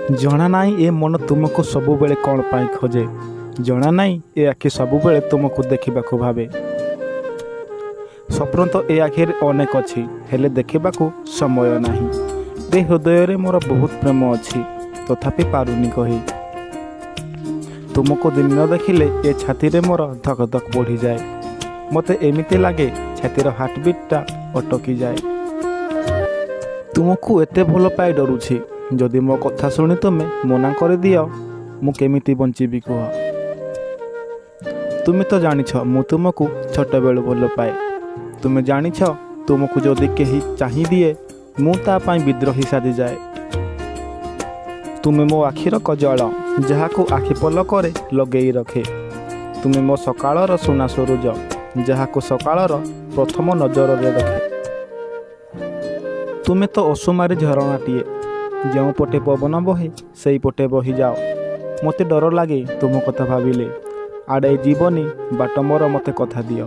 ଜଣା ନାହିଁ ଏ ମନ ତୁମକୁ ସବୁବେଳେ କ'ଣ ପାଇଁ ଖୋଜେ। ଜଣା ନାହିଁ ଏ ଆଖି ସବୁବେଳେ ତୁମକୁ ଦେଖିବାକୁ ଭାବେ। ସ୍ୱପ୍ନ ତ ଏ ଆଖିରେ ଅନେକ ଅଛି, ହେଲେ ଦେଖିବାକୁ ସମୟ ନାହିଁ। ଏ ହୃଦୟରେ ମୋର ବହୁତ ପ୍ରେମ ଅଛି, ତଥାପି ପାରୁନି କହି। ତୁମକୁ ଦିନେ ନ ଦେଖିଲେ ଏ ଛାତିରେ ମୋର ଧକ ଧକ ବଢ଼ିଯାଏ। ମୋତେ ଏମିତି ଲାଗେ ଛାତିର ହାର୍ଟବିଟ୍ଟା ଅଟକିଯାଏ। ତୁମକୁ ଏତେ ଭଲ ପାଇ ଡରୁଛି, ଯଦି ମୋ କଥା ଶୁଣି ତୁମେ ମନା କରିଦିଅ, ମୁଁ କେମିତି ବଞ୍ଚିବି କୁହ? ତୁମେ ତ ଜାଣିଛ ମୁଁ ତୁମକୁ ଛୋଟବେଳୁ ଭଲ ପାଏ। ତୁମେ ଜାଣିଛ ତୁମକୁ ଯଦି କେହି ଚାହିଁଦିଏ, ମୁଁ ତା ପାଇଁ ବିଦ୍ରୋହୀ ସାଜିଯାଏ। ତୁମେ ମୋ ଆଖିର କଜଳ, ଯାହାକୁ ଆଖି ପଲକରେ ଲଗେଇ ରଖେ। ତୁମେ ମୋ ସକାଳର ସୁନା ସୂରୁଜ, ଯାହାକୁ ସକାଳର ପ୍ରଥମ ନଜରରେ ରଖେ। ତୁମେ ତ ଅସୁମାରୀ ଝରଣାଟିଏ, ଯେଉଁ ପଟେ ପବନ ବହେ ସେଇପଟେ ବହିଯାଅ। ମୋତେ ଡର ଲାଗେ ତୁମ କଥା ଭାବିଲେ। ଆଡ଼େଇ ଯିବନି ବାଟ ମୋର, ମୋତେ କଥା ଦିଅ।